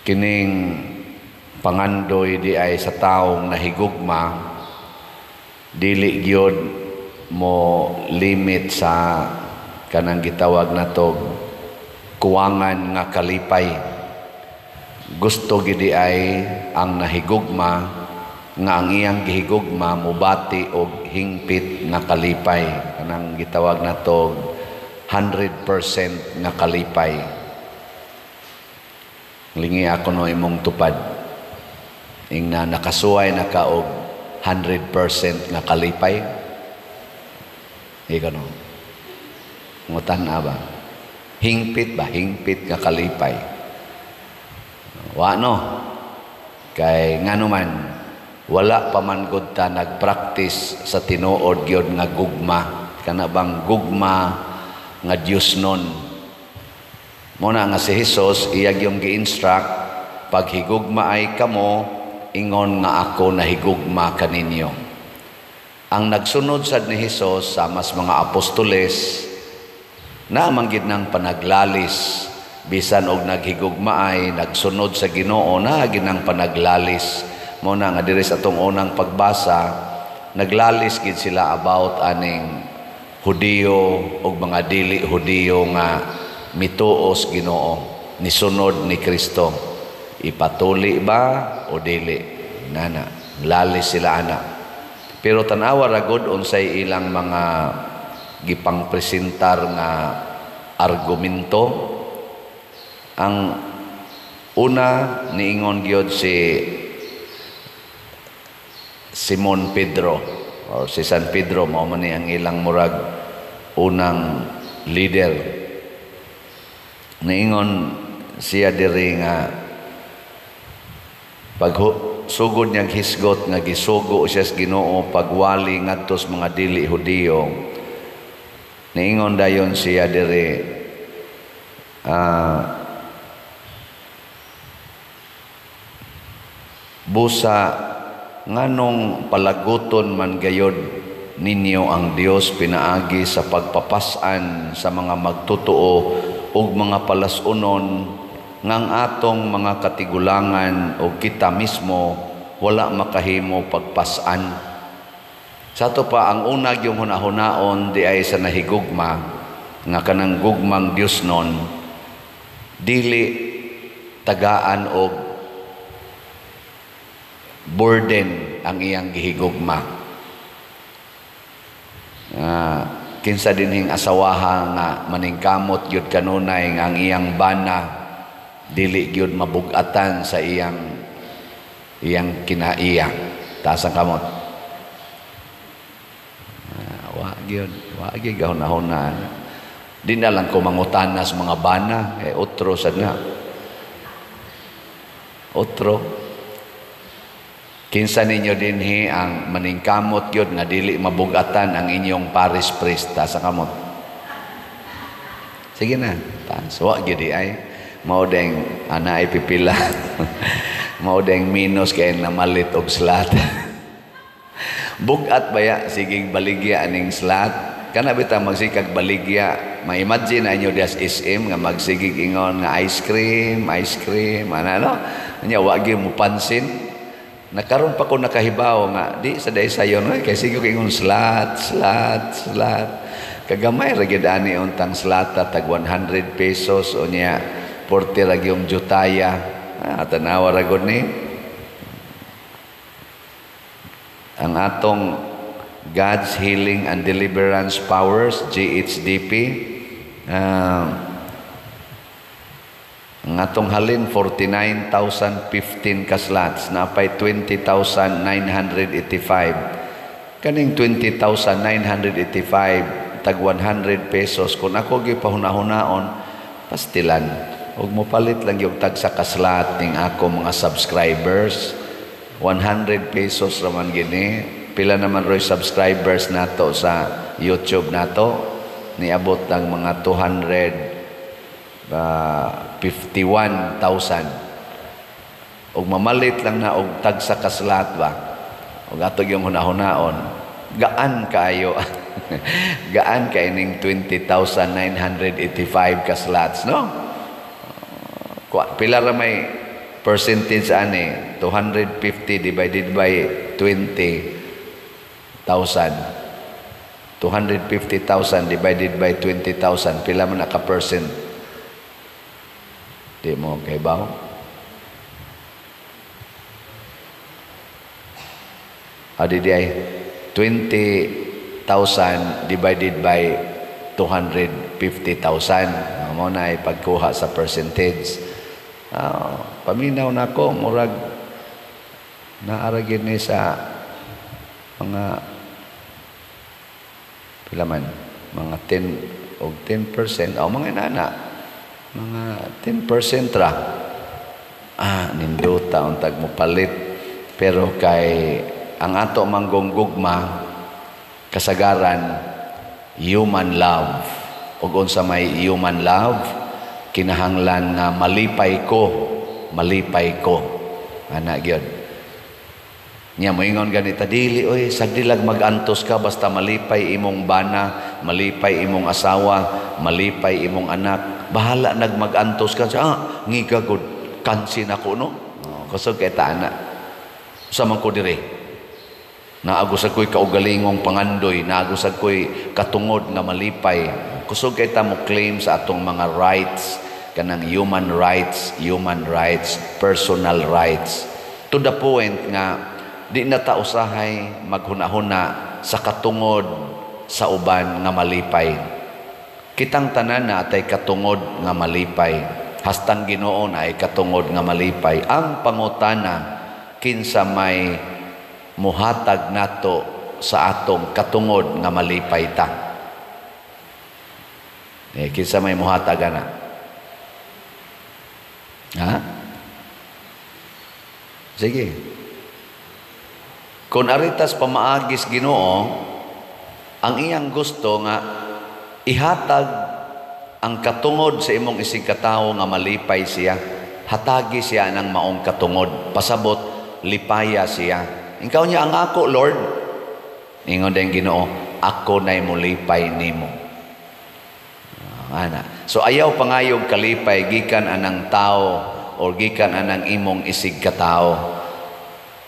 Kining pangandoy di ay sa taong nahigugma, dili gyud mo limit sa kanang gitawag nato kuwangan nga kalipay. Gusto gidi ay ang nahigugma nga ang iyang gihigugma mobati og hingpit nga kalipay, kanang gitawag nato 100% nga kalipay. Lingi ako no imong tupad ingna nakasuway na ka og 100% nga kalipay. Ikaw no ngutan na ba, hingpit ba, hingpit nga kalipay? Wa no, kay ngano man wala pa man gud ta nagpractice sa tinuod gyud nga gugma, kana bang gugma nga Dios nun. Mo na nga si Jesus iya gyung gi-instruct, "Paghigugma ay kamo ingon nga ako nahigugma kaninyo." Ang nagsunod sad ni Jesus sa mas mga apostoles na man gid nang panaglalis, bisan og naghigugma ay nagsunod sa Ginoo, na ginang panaglalis. Mo na nga diri sa atong unang pagbasa, naglalis gid sila about aning Hudiyo ug mga dili Hudiyo nga mituos Ginoo, nisunod ni Kristo. Ipatuli ba o dili? Nana, lalis sila ana. Pero tan-awa ra gud unsay ilang mga gipangpresentar nga argumento. Ang una, niingon gyud si Simon Pedro or si San Pedro, mao man ni ang ilang murag unang leader. Niingon siya diri nga pag sugod niyang hisgot nga gisugo siya sa Ginoo pagwali ngadto sa mga dili Hudiyo, niingon dayon siya diri, "Busa nganong palaguton man gayod ninyo ang Dios pinaagi sa pagpapas-an sa mga magtotoo ug mga palas-unon ngang atong mga katigulangan o kita mismo wala makahimo pagpas-an?" Sa ato pa, ang una yung hunahunaon di ay sa nahigugma nga kanang gugmang Dios nun dili tagaan og burden ang iyang gihigugma. Kinsa dinhing asawaha nga maningkamot gyud kanunay nga ang iyang bana dili gyud mabugatan sa iyang kinaiya? Taas ang kamot. Wa gyud, wa gyud gahunahuna. Di na lang ko mangutana sa mga bana kay otro sad nga. Otro. Kinsa ninyo dinhi ang maningkamot gyud nga dili mabugatan ang inyong parish priest? Taas ang kamot. Sige na, taas. Wa gyud ay. Mao deng ana ay pipila. Mao deng minus kay namalit og slot. Bugat baya siging baligya aning slot. Kana bitaw magsikag baligya, ma-imagine na inyo dias SM nga magsigig ingon nga ice cream, ice cream, ana no? Nya wa gyud mo pansin. Nakaron pa ko nakahibaw nga di sa day sayon oy, kay sige ko ingon slot, slot, slot. Kagamay ra gyud ani untang slata, tag 100 pesos o nya 40 ra gyung jutaya. Tanawa ra gud ni. Ang atong God's Healing and Deliverance Powers, GHDP, ang atong halin 49,015 ka slots, napay 20,985. Kaning 20,985 tag 100 pesos, kung ako gipahuna-hunaon, pastilan ug mopalit lang yung tag sa kaslat ning ako mga subscribers, 100 pesos raman gini. Pila naman roy subscribers nato sa YouTube nato? Niabot ang mga 251,000. Ug mamalit lang na og tag sa kaslat ba, ug ato yung hunahunaon, gaan kaayo, gaan kay ning 20,985 ka slots, no? Pila ra may Percentage ani, 250 divided by 20,000. 250,000 divided by 20,000, pila man ka percent? Di mo kay baw? Adi di ay 20,000 divided by 250,000. Mo na ay pagkuha sa percentage. Paminaw na ko, murag naara gyud ni sa mga pila man, mga 10 og 10% o mga inana, mga 10% ra. Nindota untag mo palit, pero kay ang ato manggong gugma kasagaran human love. Ug unsa may human love, kinahanglan nga malipay ko, malipay ko ana gyud. Nya moingon ganita, dili oy, sagdilag magantos ka basta malipay imong bana, malipay imong asawa, malipay imong anak, bahala nag magantos ka. Ngiga gud kansin ako no. Oh, kusog kay ta ana. Usa man ko dire. Naagusag ko'y kaugalingong pangandoy, naagusag ko'y katungod nga malipay. Kusog kay ta mo claim sa atong mga rights, kanang human rights, personal rights. To the point nga di na ta usahay maghuna-huna sa katungod sa uban nga malipay. Kitang tanan na atay katungod nga malipay. Hastang Ginoo na ay katungod nga malipay. Ang pangutana, kinsa may muhatag nato sa atong katungod nga malipay ta? Kinsa may muhatag ana? Ha? Sige. Kung aritas pamaagis Ginoo, ang iyang gusto nga ihatag ang katungod sa imong isig katawo nga malipay siya. Hatagi siya ng maong katungod. Pasabot, lipaya siya. Ikaw niya ang ako, Lord. Ingon din Ginoo, ako na'y mulipay nimo. Ana. So ayaw pangayog kalipay gikan anang tao or gikan anang imong isig katao.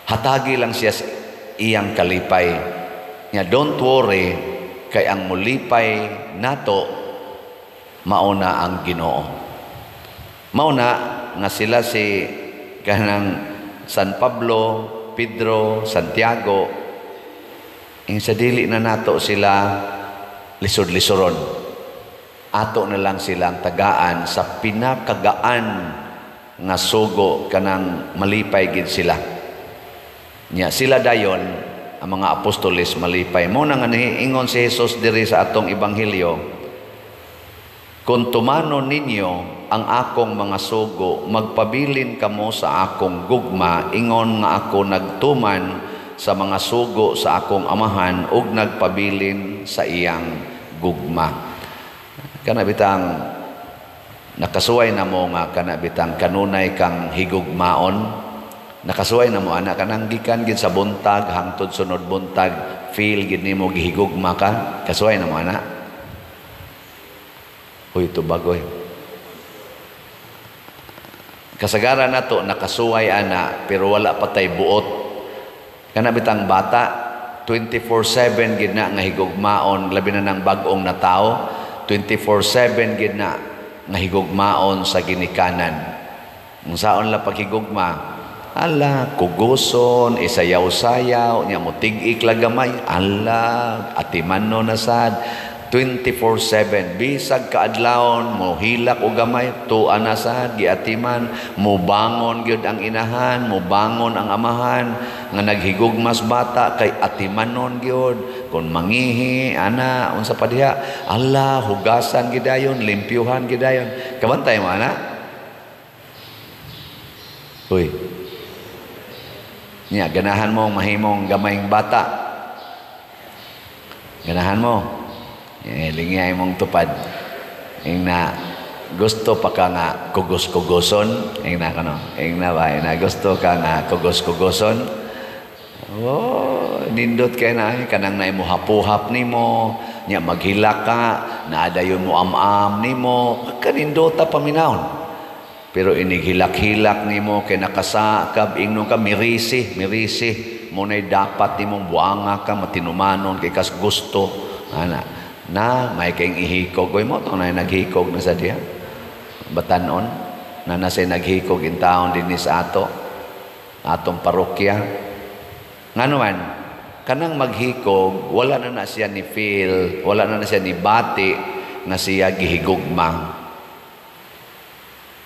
Hatagi lang siya iyang kalipay. Nya don't worry, kay ang mulipay nato mauna ang Ginoo. Mauna nga sila si kanang San Pablo, Pedro, Santiago, ing sa dili na nato sila lisod-lisoron. Ato na lang silang tagaan sa pinakagaan nga sugo kanang malipay gid sila. Nya sila dayon ang mga apostoles malipay. Mo na nga niingon si Jesus diri sa atong ebanghelyo, kung tumanon ninyo ang akong mga sugo, magpabilin kamo sa akong gugma, ingon nga ako nagtuman sa mga sugo sa akong amahan ug nagpabilin sa iyang gugma. Kana bitang nakasuway na mo nga kana bitang kanunay kang higugmaon. Nakasuway na mo ana kanang gikan gid sa buntag hangtod sunod buntag, feel gid nimo gihigugma ka. Kasuway na mo ana. Uy, tubagoy. Kasagaran nato nakasuway ana pero wala pa tay buot. Kana bitang bata 24/7 gid na nga higugmaon, labi na nang bag-ong na tao, 24/7 gid na nga higugmaon sa ginikanan. Unsaon la paghigugma? Ala, kuguson, isayaw-sayaw, nya mo tig-ik la gamay, ala, atimano na sad. 24/7 bisag kaadlawon mo hilak og gamay, tuan na sad giatiman, mo bangon gyud ang inahan, mo bangon ang amahan nga naghigugmas bata kay atimanon gyud. Kun mangihi ana unsa pa diha, ala, hugasan gidayon, limpyuhan gidayon. Kabantay mo ana. Uy. Nya ganahan mo mahimong gamayng bata. Ganahan mo. Lingay mong tupad. Ing na gusto pa ka nga kugos-kugoson. Ing na kano. Ing na ba? Ing na gusto ka nga kugos-kugoson. Oh, nindot kay na kanang na imo hapuhap nimo, nya maghilak ka, naadayon mo am-am nimo, kanindota paminawon. Pero inighilak-hilak nimo kay nakasakab, ingnon ka mirisi, mirisi mo na'y dapat nimong buanga ka, matinumanon kay kas gusto ana na may kayong ihikog. Oy, mo to na naghikog na sa diha batanon na nasay naghikog in taon dinhi sa atong parokya. Ngano man kanang maghikog, wala na na siya ni feel, wala na na siya ni bati nga siya gihigugma.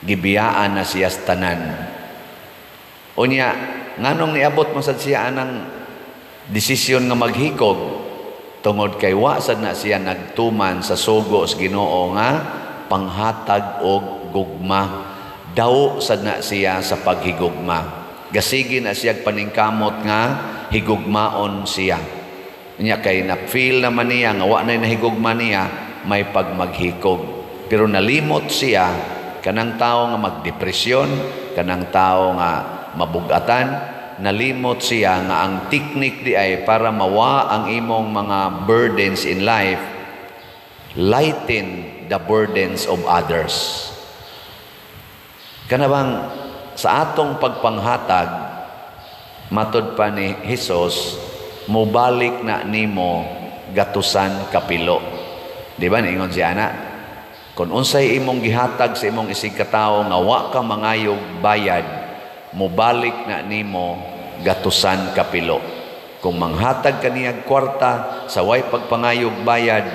Gibiyaan na siya sa tanan. Unya, nganong niabot man sad siya anang desisyon nga maghikog? Tungod kay wa sad na siya nagtuman sa sugo sa Ginoo nga panghatag og gugma. Daw sad na siya sa paghigugma. Gasigi na siya paningkamot nga higugmaon siya. Nya kay na-feel naman niya nga wa na nahigugma niya, may pagmaghikog. Pero nalimot siya, kanang tao nga magdepresyon, kanang tao nga mabugatan, nalimot siya nga ang technique di ay para mawa ang imong mga burdens in life, lighten the burdens of others. Kana bang sa atong pagpanghatag, matod pa ni Hesus, mobalik na nimo gatusan kapilo. Di ba niingon siya ana? Kung unsay imong gihatag sa imong isig katawo nga wa ka mangayog bayad, mobalik na nimo gatusan kapilo. Kung manghatag ka niyag kwarta sa way pagpangayog bayad,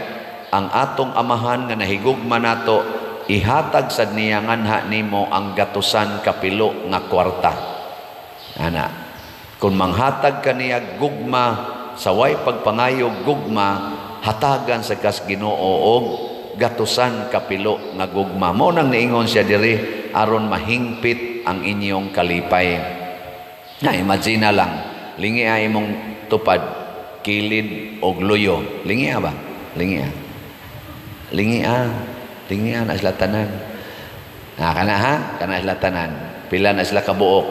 ang atong Amahan nga nahigugma nato, ihatag sad niya nganha nimo ang gatusan kapilo nga kwarta. Ana, kung manghatag ka niya gugma sa way pagpangayog gugma, hatagan sa kas Ginoo og gatusan kapilo nga gugma. Mao nang niingon siya diri, aron mahingpit ang inyong kalipay. Na imagine na lang, lingi ay imong tupad, kilid og luyo. Lingi ba? Lingi. Lingi. Lingi na sila tanan. Na kana ha? Kana sila tanan. Pila na sila kabuok?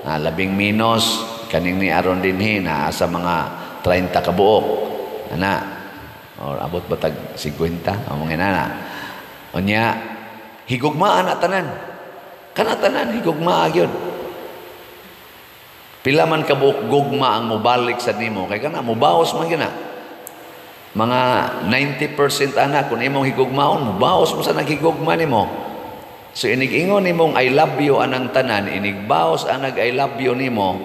Na labing minus kaning ni aron dinhi na sa mga 30 kabuok. Ana or abot ba tag 50 ang mga inana. Unya higugmaan na tanan. Kana tanan higugmaa gyud. Pila man kabuok gugma ang mobalik sa nimo kay kana mobaos man gyud na. Mga 90% ana, kung imong higugmaon, mobaos mo sa naghigugma nimo. So inig-ingon nimong "I love you" anang tanan, inigbaos anag "I love you" nimo,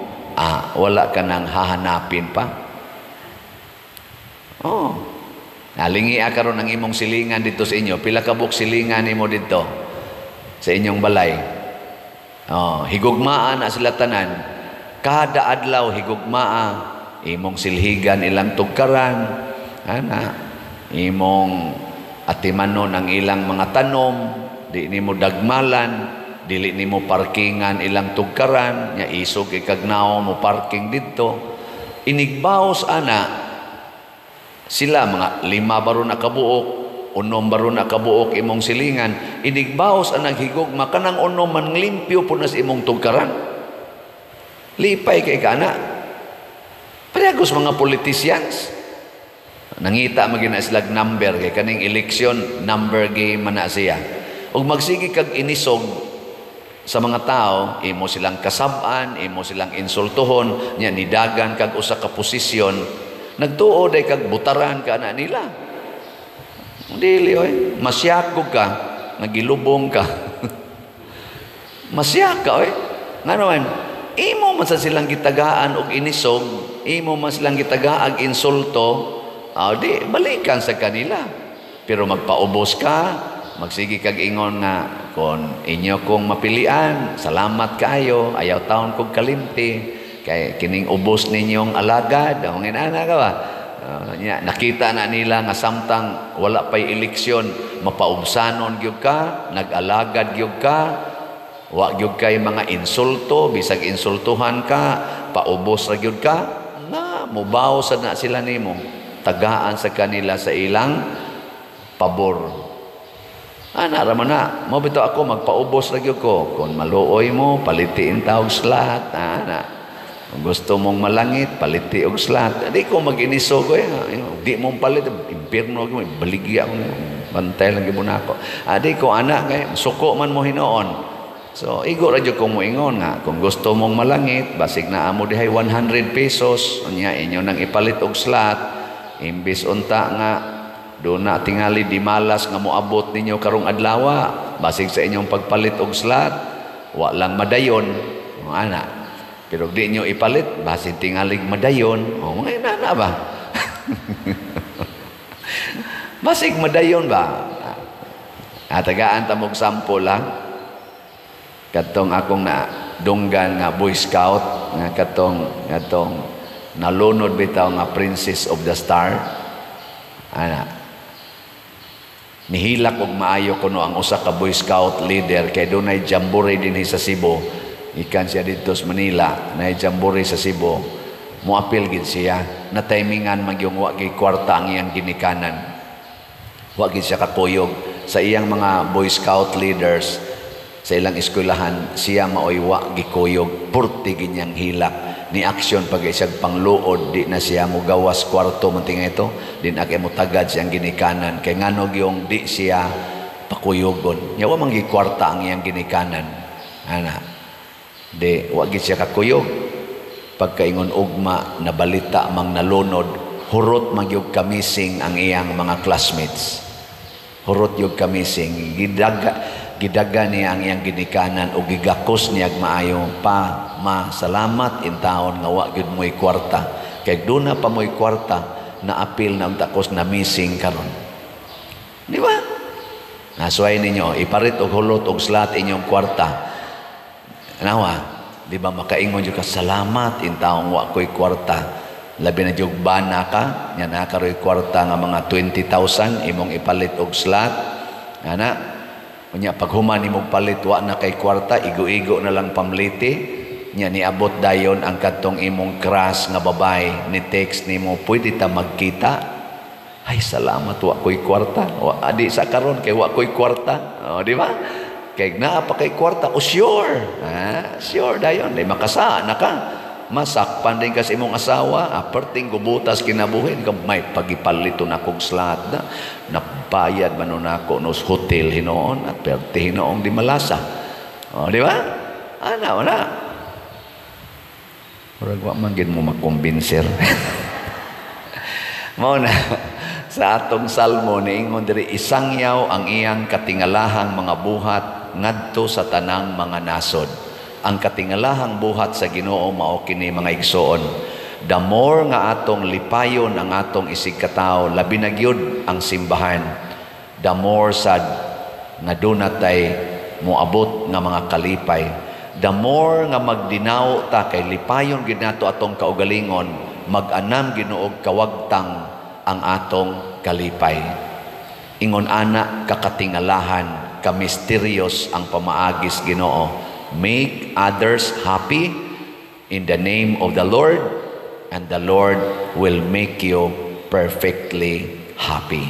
wala ka nang hahanapin pa. Oh. Nalingi karon ang imong silingan dito sa inyo. Pila ka buok silingan nimo dito sa inyong balay? Oh, higugmaan na sila tanan. Kada adlaw higugmaa, imong silhigan ilang tugkaran, ana, imong atimanon ang ilang mga tanom, di nimo dagmalan, dili nimo parkingan ilang tugkaran, nya isog ikagnao mo parking didto. Inigbaos ana sila, mga 5 baro na kabuok, 6 baro na kabuok imong silingan, inigbaos ang naghigugma, kanang 6 man limpyo po na sa imong tugkaran. Lipay kay kana. Parehagos mga politicians. Nangita magina silag number kay kaning election number game man na siya. Ug magsige kag inisog sa mga tao, imo silang kasab-an, imo silang insultuhon, nya nidagan kag usa ka posisyon, nagtuo day kag butaran ka na nila. Dili oy, masyakog ka, nagilubong ka. Masyak ka oy. Ngano man, imo man sa silang gitagaan og inisog, imo man silang gitagaag insulto, di balikan sa kanila. Pero magpaubos ka, magsige kag ingon nga kon inyo kong mapilian, salamat kaayo, ayaw taon kog kalimti kay kining ubos ninyong alagad, ang inana ka ba? Nya, nakita na nila nga samtang wala pay eleksyon, mapaubsanon gyud ka, nag-alagad gyud ka, wa gyud kay mga insulto, bisag insultuhan ka, paubos ra gyud ka, na mubaw sad na sila nimo, tagaan sa kanila sa ilang pabor. Ana ra man na, mo bitaw ako magpaubos ra gyud ko. Kung maluoy mo, palitiin ta og slot, ana. Kung gusto mong malangit, paliti og slot. Di ko mag-inisog oy. Di mo palit, impierno ko, baligya ko. Bantay lang gyud ako. Di ko ana kay suko man mo hinuon. So, igo ra jud kong moingon nga kung gusto mong malangit, basig naa mo dihay 100 pesos, unya inyo nang ipalit og slot, imbis unta nga duna tingali di malas nga moabot ninyo karong adlawa, basig sa inyong pagpalit og slot, wa lang madayon, ana. Pero di nyo ipalit, basig tingalig madayon, o mga inana ba? Basig madayon ba? Tagaan ta mog sample ha. Katong akong na dunggan nga Boy Scout nga katong nalunod bitaw nga Princess of the Star. Ana. Nihilak og maayo kuno ang usa ka Boy Scout leader kay dunay jamboree dinhi sa Cebu. Ikan siya didto sa Manila, nay jamboree sa Cebu. Moapil gid siya. Na timingan magyung wa gyud kwarta ang iyang ginikanan. Wa gid siya kakuyog sa iyang mga Boy Scout leaders sa ilang eskwelahan, siya maoy wa gikuyog, purti ginyang hilak ni aksyon pag isag pangluod, di na siya mo gawas kwarto man tinga ito, di na kay mo tagad siyang ginikanan kay nganog yung di siya pakuyogon nya wa man gikwarta ang iyang ginikanan, ana di wa gid siya kakuyog. Pagkaingon ugma nabalita mang nalunod, hurot magyug kamising ang iyang mga classmates, hurot yug kamising, gidaga niya ang iyang ginikanan o gigakos niya maayo pa ma salamat in taon nga wa gyud mo'y kwarta kay duna pa mo'y kwarta na apil na unta kos na missing karon, di ba? Nasuway ninyo iparit og hulot og slot inyong kwarta, nawa di ba makaingon jud ka salamat in taong wa ko'y kwarta, labi na jud bana ka nya naa karoy kwarta nga mga 20,000 imong ipalit og slot, ana. Unya paghuman nimong palit wa na kay kwarta, igo-igo na lang pamliti nya niabot dayon ang kadtong imong crush nga babae ni text nimo, pwede ta magkita? Ay salamat wa ko'y kwarta, wa adi sa karon kay wa ko'y kwarta. O di ba? Kay naa pa kay kwarta, o sure, ha, sure dayon di makasa na ka, masakpan din kasi imong asawa, aperting gubutas kinabuhin ka, may pagipalito na kog slot na nabayad man nako nos hotel hinoon at perte hinoong di malasa. O di ba? Ana wala. Murag wa man gid mo makumbinser. Mao na sa atong salmo niingon diri, isangyaw ang iyang katingalahang mga buhat ngadto sa tanang mga nasod. Ang katingalahang buhat sa Ginoo mao kini, mga igsoon. The more nga atong lipayon ang atong isigkatawo, labi na gyud ang simbahan, the more sad nga duna tay moabot nga mga kalipay. The more nga magdinaw ta kay lipayon gid nato atong kaugalingon, mag-anam Ginoo kawagtang ang atong kalipay. Ingon ana kakatingalahan, ka-mysterious ang pamaagis Ginoo. Make others happy in the name of the Lord, and the Lord will make you perfectly happy.